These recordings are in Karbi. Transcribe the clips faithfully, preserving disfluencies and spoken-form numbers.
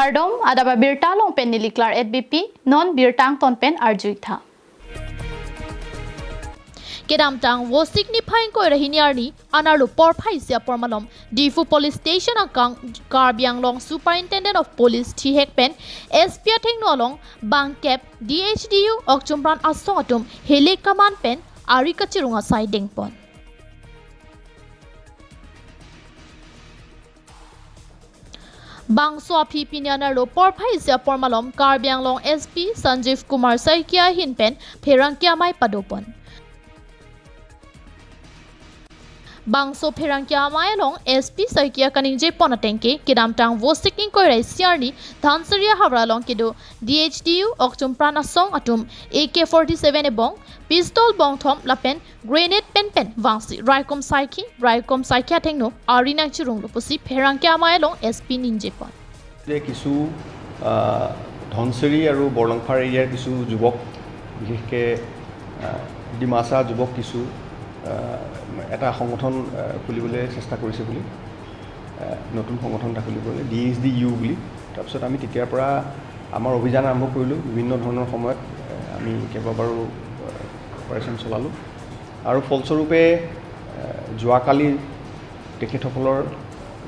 Kardom, adap abirta along pen neli Claret Beypi, non birta angton pen arju-ik tha. Kedamtang Vosik niphai ingkoi ra hini arni anerlo porphai isi apor malom Diphu Police Station angkang Karbi Anglong Superintendent of Police thihek pen S P athengno along bangkep D H D U Okchumpran Asong atum helek kaman pen ari kachirung asai dengpon. Bangso aphi pini anerlo porphai isi apor malom Karbi Anglong S P Sanjeev Kumar Saikia ahin pen pherangke amei padopon. Bangso pherangke amei along S P Saikia kaningjepon ateng ke, kedamtang Vosik ingkoi ra isi arni Dhansiri ahavar along kedo D H D U Okchumpran Asong atum A K forty-seven ebong pistol bongthom lapen grenade pen pen vangsi raikom saikhi, raikom saikhi athengno ari nangchirunglo pusi pherangke amei along S P ningjepon. যে কিছু, আহ, ধনচিৰি আৰু বৰলংফাৰ এৰিয়াৰ কিছু যুৱক, বিশেষকৈ, আহ, ডিমাচা যুৱক কিছু, আহ, এটা সংগঠন, আহ, খুলিবলৈ চেষ্টা কৰিছে বুলি, আহ, নতুন সংগঠন এটা খুলিবলৈ, ডি এইচ ডি ইউ বুলি। তাৰপিছত আমি তেতিয়াৰ পৰা আমাৰ অভিযান আৰম্ভ কৰিলোঁ। বিভিন্ন ধৰণৰ সময়ত, আহ, আমি কেইবাবাৰো, আহ, অপাৰেশ্যন চলালোঁ আৰু ফলস্বৰূপে, আহ, যোৱাকালি তেখেতসকলৰ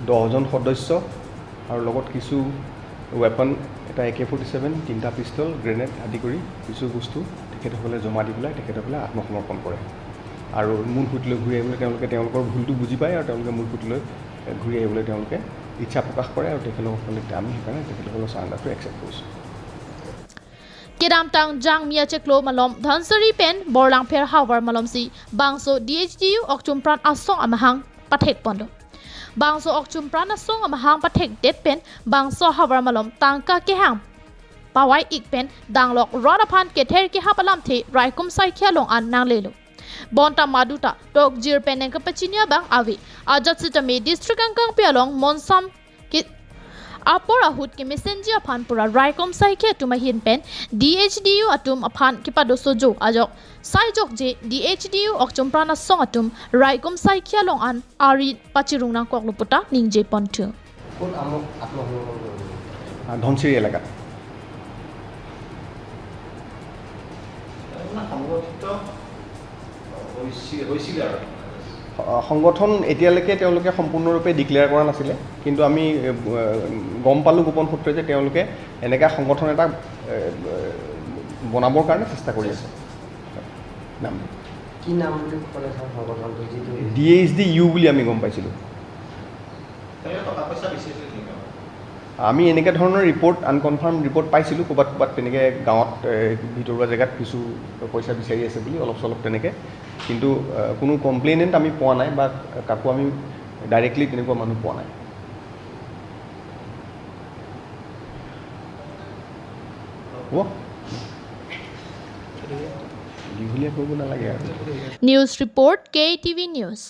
দহজন সদস্য আৰু লগত কিছু ৱেপন, এটা এ কে ফৰ্টি ছেভেন, তিনিটা পিষ্টল, গ্ৰেনেড আদি কৰি কিছু বস্তু তেখেতসকলে জমা দি পেলাই তেখেতসকলে আত্মসমৰ্পণ কৰে। আৰু মূল সুঁতিলৈ ঘূৰি আহিবলৈ তেওঁলোকে তেওঁলোকৰ ভুলটো বুজি পায় আৰু তেওঁলোকে মূল সুঁতিলৈ, এ, ঘূৰি আহিবলৈ তেওঁলোকে ইচ্ছা প্ৰকাশ কৰে আৰু তেখেতসকলে, আমি সেইকাৰণে তেখেতসকলৰ চাৰেণ্ডাৰটো একচেপ্ট কৰিছোঁ। Kedamtang Jangmi achiklo malom Dhansiri pen Borlangpher havar malomsi bangso D H D U Okchumpran Asong amahang pathekponlo. Bangso Okchumpran Asong amahang pathekdet pen bangso havar malom tangka kehang pavai-ik pen danglok rat aphan kether kehap alamthe raikom saikhi along an nanglelo. Bonta maduta tokjir pen nangkapachini abang ave. Ajat sitame district angkangpi along monsam ke apor ahut kemesenji aphan pura raikom saikhi atum ahin pen D H D U atum aphan kepadosojo ajok saijokje D H D U Okchumpran Asong atum raikom saikhi along an ari pachirung nangkoklo puta ningjeponthu. কোন আমক আত্মসমৰ্পণ কৰিলে? আহ, ধনচিৰি এলেকাত। মানে সংগঠিত হৈছি-, হৈছিলে আৰু। আহ, সংগঠন এতিয়ালৈকে তেওঁলোকে সম্পূৰ্ণৰূপে ডিক্লেয়াৰ কৰা নাছিলে, কিন্তু আমি, এ, ব-, গম পালোঁ গোপন সূত্ৰে যে তেওঁলোকে এনেকা সংগঠন এটা, এ, ব-, বনাবৰ কাৰণে চেষ্টা কৰি আছে। নাম কি নাম বুলি ক'লে ছাৰ সংগঠনটো যিটো? ডি এইচ ডি ইউ বুলি আমি গম পাইছিলোঁ। তেওঁলোকে টকা পইচা বিচাৰিছিলে নেকি? আমি এনেকে ধৰণৰ ৰিপৰ্ট, আনকনফাৰ্ম ৰিপৰ্ট পাইছিলোঁ, ক'ৰবাত ক'ৰবাত তেনেকে গাঁৱত, এ, ভিতৰুৱা জেগাত কিছু পইচা বিচাৰি আছে বুলি অলপ চলপ তেনেকে। কিন্তু, এ, কোনো কমপ্লেইনেণ্ট আমি পোৱা নাই বা কাকো আমি ডাইৰেক্টলি তেনেকুৱা মানুহ পোৱা নাই। হ'ব? দীঘলীয়া কৰিব নালাগে আৰু। News report, K T V News.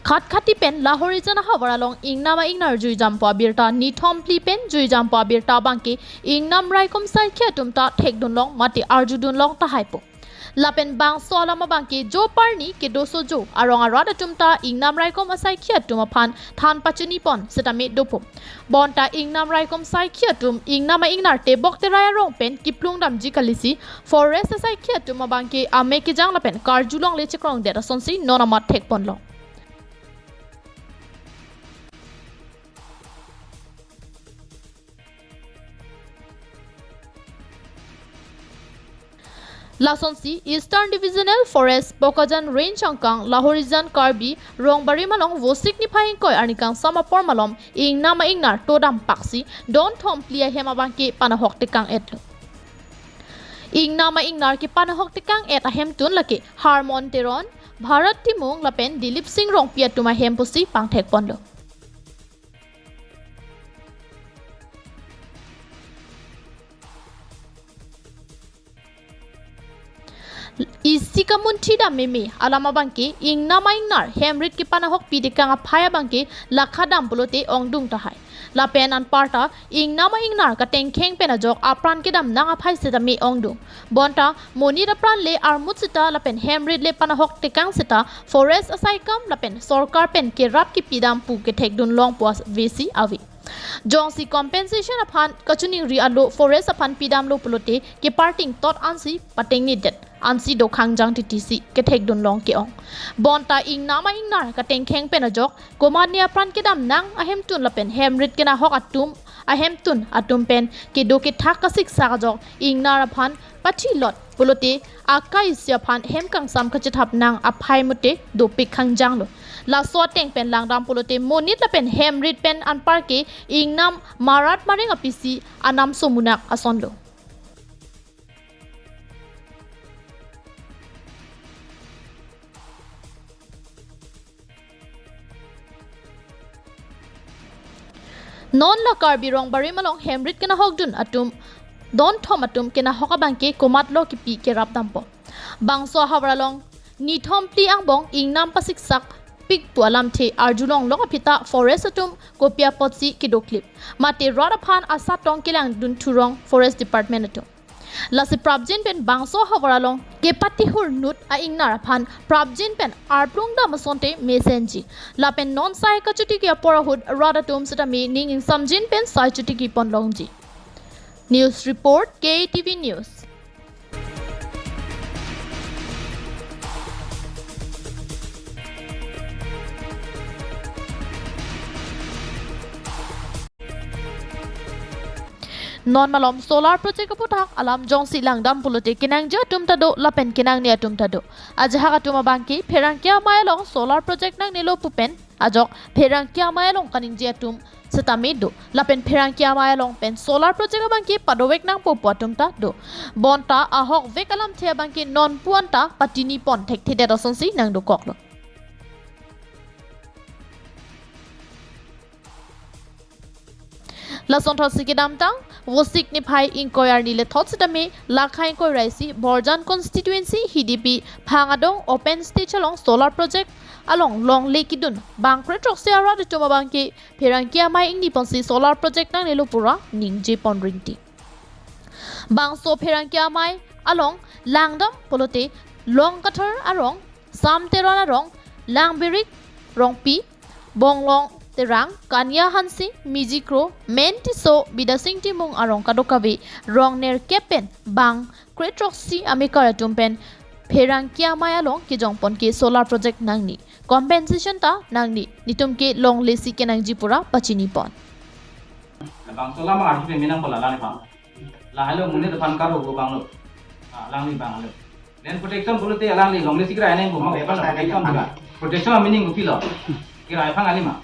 Khatkhati pen Lahorijan ahavar along ingnam a-ingnar juijampo abirta nithom phli pen juijampo abirta abangke ingnam raikom saikhi atum ta thekdunlong mate arjudunlong tahaipo. Lapen bangso alam abangke jo parni kedosojo arong arat atum ta ingnam raikom asaikhi atum aphan than pachinipon setame dopo. Bonta ingnam raikom saikhi atum ingnam a-ingnar tebok terai arong pen kiplung damji kalisi forest asaikhi atum abangke ame kejang lapen karjulongle chekrongdet asonsi non amat thekponlo. Lasonsi Eastern Divisional Forest Bokajan Range angkang Lahorijan Karbi Rongbarim along Vosik niphai ingkoi arni kangsam apor malom ingnam a-ingnar todam paksi don thom phli ahem abangke panahok tekang-etlo. Ingnam a-ingnar kepanahok tekang-et ahemtun lake Harmon Teron, Bharat Timung lapen Dilip Singh Rongpi atum ahem pusi pangthekponlo. Isi kamunthi dam meme alam abangke ingnam a-ingnar hemrit kepanahokpi tekang aphai abangke lakha dam pulote ongdung tahai. Lapen anparta ingnam a-ingnar katengkheng pen ajok apran kedam nang aphai sitame ongdung. Bonta monit apran le armut sita lapen hem rit le panahok tekang sita forest asaikam lapen sorkar pen kerap kepidam pu kethekdun long pu as-, vesi ave. Jongsi compensation aphan kachiningri alo forest aphan pidamlo pulote keparting tot ansi patengnedet ansi dokhang jang titi si kethekdun long ke-ong. Bonta ingnam a-ingnar katengkheng pen ajok komatne apran kedam nang ahemtun lapen hem rit kenahok atum ahemtun atum pen kedo kethak kasiksak ajok ingnar aphan pachilot pulote akai isi aphan hem kangsam kachethap nang aphai mute dopik khangjanglo. Laso ateng pen langdam pulote monit lapen hem rit pen anparke ingnam marat mareng apisi anam somunak asonlo. Non la Karbi Rongbarim along hem rit kenahokdun atum don thom atum kenahok abangke komatlo kipi kerap dampo. Bangso ahavar along nithom phli angbong ingnam pasiksak pik pu alamthe arjulong long aphi ta forest atum kopi apotsi kedoklip. Mate rat aphan asatong kelangdun thurong forest department atum. Lasi prapjin pen bangso ahavar along kepatihur nut a-ingnar aphan prapjin pen arplung dam asonte mesenji. Lapen non sai kachotiki apor ahut rat atum sitame ning ingsamjin pen sai chotiki pon longji. News report, K T V News. Non malom solar project aputhak alam jongsi langdam pulote kenangji atum ta do lapen kenangne atum ta do. Ajahak atum abangke pherangke amei along solar project nangnelo pu pen ajok pherangke amei along kaningje atum sitame do. Lapen pherangke amei along pen solar project abangke padovek nangpo pu atum ta do. Bonta ahokvek alamthe abangke non pu anta patini pon thekthedet asonsi nangdokoklo. Lasonthotsi kedamtang Vosik niphai ingkoi arni lethot sitame Lakha ingkoi ra isi Borjan constituency Hidipi Phang adong open stage along solar project along longle kedun bang kre throksi arat atum abangke pherangke amei ingni ponsi solar project nangnelo pura ningje pon rinti. Bangso pherangke amei along langdam pulote Longkathar arong, Sam Teron arong, Langbirik Rongpi, Bonglong Terang, Kania Hanse, Miji Kro, Men Tisso, Bidasing Timung arong kadokave rong nerkep pen bang kre throksi amekar atum pen pherangke amei along kejong ponke solar project nangne, compensation ta nangne, netum ke longlesi kenangji pura pachini pon. Bangso alam arju pe menang bola lani bang. Lahelo monit aphan karo go banglo. Ah, alangli banglo. Land protection pulote alangli longlesi krai neng go, ma, protection bula. Protection meaning go pilo. Krai phang ali ma.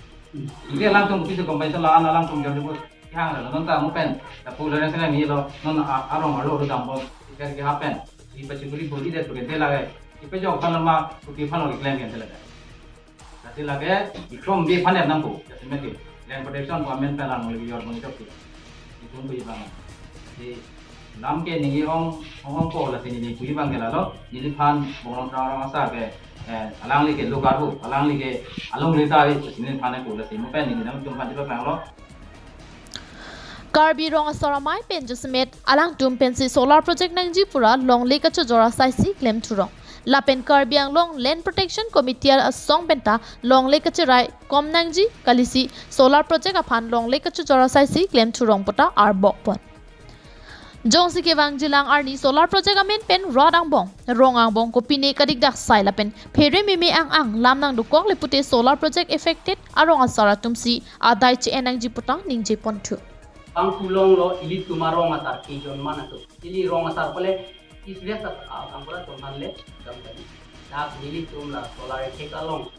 Ike alangtum go piso compensation la-an alangtum jor jor. Kihang lo non ta mo pen. Ta pu lo neng sene mi lo. Non a-, arong arlo lo dambom. Ikan ke happen. Ipa chikuri boli det, bagi de lage. Ipa jok pan lama, kopi aphan lo claim ke de lage. Lasi lake ikrom bi phan nangpo, jasemet ke land protection government pen lang lagi yor bang chok ke. Itum bi bang. Lasi lam ke neli ong, ong ong po lasi neli pu bang ke lalo, neliphan Bonglong Terang asar ke, eh, alangli ke lo karbo, alangli ke along le ta, lasi neliphan ko lasi mo pen neli nangtum phan di bang lo. Karbi Rong Asar Amei pen jasemet alangtum pensi solar project nangji pura longle kachojor asaisi klem thurong. Lapen Karbi Anglong Land Protection Committee asong penta longle kacherai kom nangji kalisi solar project aphan longle kachojor asaisi klem thurong puta arbok pon. Jongsi kevangjilang arni solar project amen pen rat angbong, rong angbong kopine kadikdak sai lapen phere meme ang ang lam nangdokok le pute solar project affected arong asar atumsi adai che-en nangji puta ningje ponthu. Bang kulong lo ilitum arong asar kejon man atum. Ili rong asar pale is west at, ah, bang pula tum han le jam tadi. Dak ilitum la solar effect along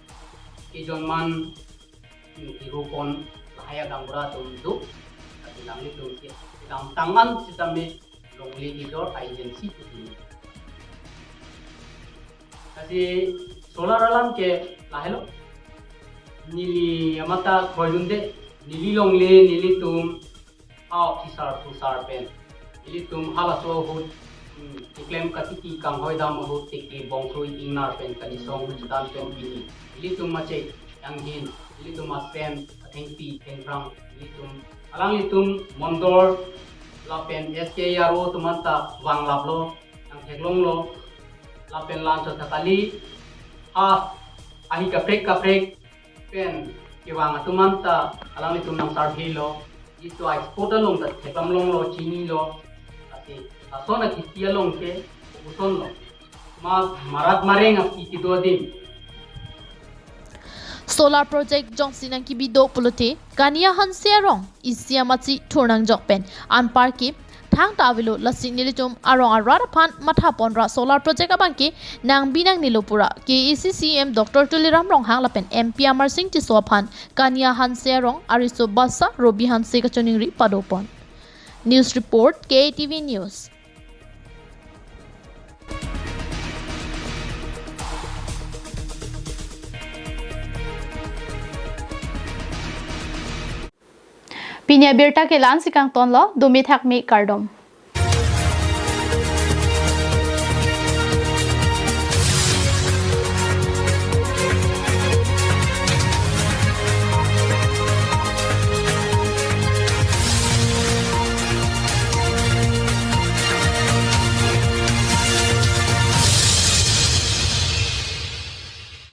kejon man, hmm, iru pon lahai gaonbura atum do. Tapi nanglitum ke kedamtang an sitame longle kejor agency tu. Lasi solar alam ke lahelo. Neli amata kroidunde, neli longle, nelitum ha officer pusar pen, nelitum halaso ahut, hmm, keklem katiki kanghoi dam ahut teke bongkrui ingnar pen kali song dan pen pini. Nelitum mache Yang hin, ilitum apen athengpi thengphrang ilitum, alanglitum mondol lapen S K R O atum anta vanglaplo, nangtheklonglo, lapen la-anchot ta kali, ha, ahi kaprek kaprek pen kevang atum anta alanglitum nang survey lo, itum a-spot along ta theklam longlo, chinilo, lasi lason akiti along ke, kosonlo, ma marat mareng api kedo adim. Solar project jongsi nangkebi do pulote, Kania Hanse arong isi amachi thurnangjok pen anparke thangta avelo, lasi nelitum arong arat aphan mathaponra solar project abangke nangbi nangnelo pura K A A C C E M Doctor Tuliram Ronghang lapen M P Amarsing Tisso aphan Kania Hanse arong ariso basa Robi Hanse kachoningri padopon. News report, K A T V News. Pini abirta ke la-ansi kangtonlo, dome thakme, kardom.